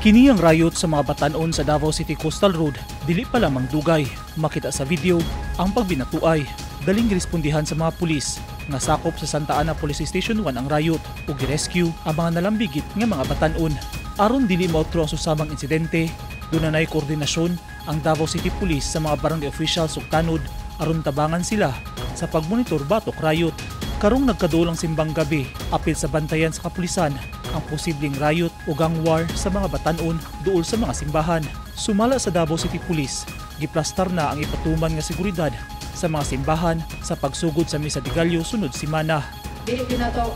Kini ang riot sa mga batanon sa Davao City Coastal Road, dili pa lamang dugay. Makita sa video ang pagbinatuay. Daling girespondihan sa mga pulis nga sakop sa Santa Ana Police Station 1 ang riot ug girescue ang mga nalambigit nga mga batanon. Aron dili maotro ang susamang insidente, dunay koordinasyon ang Davao City Police sa mga barangay officials ug tanod aron tabangan sila sa pagmonitor batok riot. Karong nagkaduol ang simbang gabi, apil sa bantayan sa kapulisan ang posibleng riot o gang war sa mga batanon duol sa mga simbahan. Sumala sa Davao City Police, giplastar na ang ipatuman nga seguridad sa mga simbahan sa pagsugod sa Misa de Gallo sunod simana. Dili gyud nato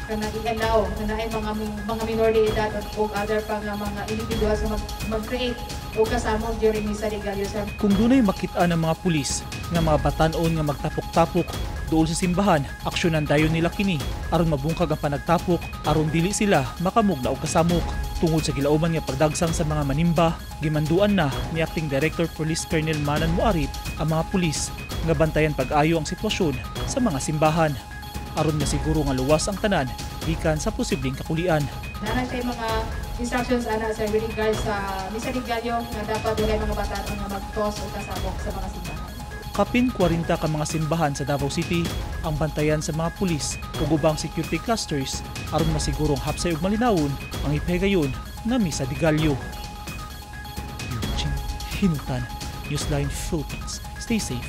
kanang i-allow na naay mga minor de edad ug other pa nga mga individuals nga mag-create og kasamok during Misa de Gallo, sir. Kung dunay makita ng mga pulis nga mga batanon nga magtapok-tapok duol sa simbahan, aksyonan dayon nila kini aron mabungkag ang panagtapok aron dili sila makamugna og kasamok. Tungod sa gilauman nga pagdagsang sa mga manimba, gimanduan na ni Acting Director Police Colonel Manan Muarip ang mga pulis nga bantayan pag-ayo ang sitwasyon sa mga simbahan aron masiguro nga luwas ang tanan gikan sa posibleng kakulian. Naa na siya mga instructions ana, sir, with regards sa Misa de Gallo nga dapat walay mga batanon nga mag-cause og kasamok sa mga simbahan. Kapin 40 ka mga simbahan sa Davao City ang bantayan sa mga pulis ug ubang security clusters aron masigurong hapsay ug malinawon ang ipahigayon nga Misa de Gallo. Eugene Hinutan, Newsline Philippines. Stay safe.